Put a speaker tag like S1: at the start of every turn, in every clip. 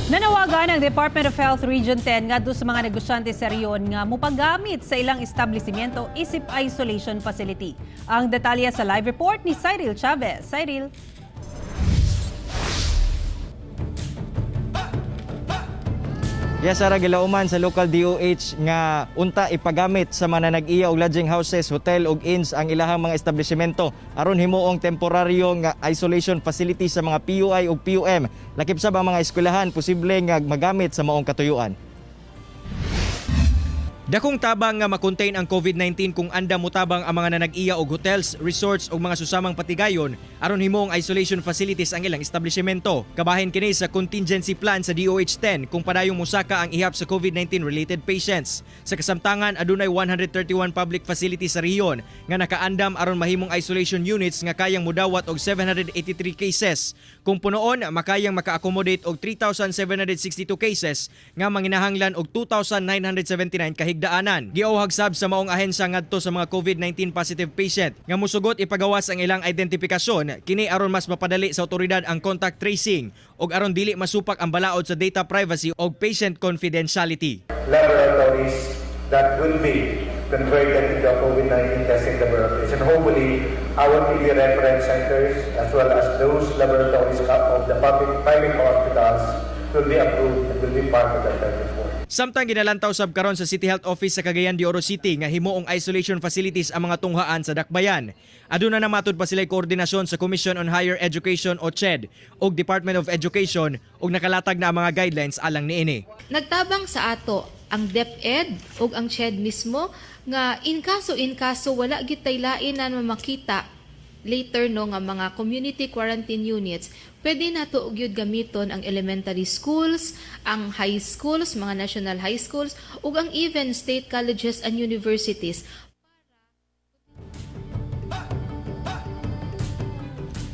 S1: Nanawagan ang Department of Health Region 10 ngadto sa mga negosyante sa rehiyon nga mopagamit sa ilang establishmento isip isolation facility. Ang detalye sa live report ni Cyril Chavez. Cyril.
S2: Yes, Sara, gilauman sa local DOH nga unta ipagamit sa mga nag-iya og lodging houses, hotel ug inns ang ilahang mga establishmento aron himuong temporaryo nga isolation facility sa mga PUI ug PUM. Lakip sab ang mga eskwelahan posible nga magamit sa maong katuyuan.
S3: Dakong tabang nga makontain ang COVID-19 kung andam motabang ang mga nanag-iya og hotels, resorts ug mga susamang patigayon aron himuong isolation facilities ang ilang establishmento. Kabahin kini sa contingency plan sa DOH 10 kung padayong mosaka ang ihap sa COVID-19 related patients. Sa kasamtangan, adunay 131 public facilities sa rehiyon nga nakaandam aron mahimong isolation units nga kayang mudawat og 783 cases. Kung punoon, makayang maka-accommodate og 3,762 cases nga manginahanglan og 2,979 kahigdaanan. Giauhag sab sa maong ahensya ngadto sa mga COVID-19 positive patient nga musugot ipagawas ang ilang identipikasyon kini aron mas mapadali sa otoridad ang contact tracing ug aron dili masupak ang balaod sa data privacy ug patient confidentiality.
S4: Laboratories that will be converted into COVID-19 testing laboratories. And hopefully, our TB reference centers, as well as those laboratories of the public private hospitals, will be approved and will be part of the 34.
S3: Samtang ginalantaw sab karon sa City Health Office sa Cagayan de Oro City nga himuong isolation facilities ang mga tunghaan sa Dakbayan. Aduna na matud pa sila'y koordinasyon sa Commission on Higher Education o CHED ug Department of Education ug nakalatag na ang mga guidelines alang niini.
S5: Nagtabang sa ato ang DepEd ug ang CHED mismo nga in kaso wala gitay lain na makita later, no, nga mga community quarantine units, pwede nato gyud gamiton ang elementary schools, ang high schools, mga national high schools ug ang even state colleges and universities.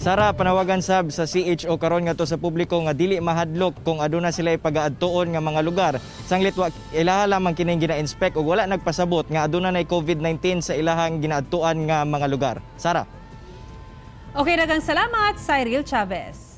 S2: Sara, panawagan sab sa CHO karon ngadto sa publiko nga dili mahadlok kung aduna sila ipagaadtuon nga mga lugar. Sanglit wa ilaha lamang kining gina-inspect ug wala nagpasabot nga aduna nay COVID-19 sa ilahang ginaadtuan nga mga lugar. Sara.
S1: Okay, daghang salamat, Cyril Chavez.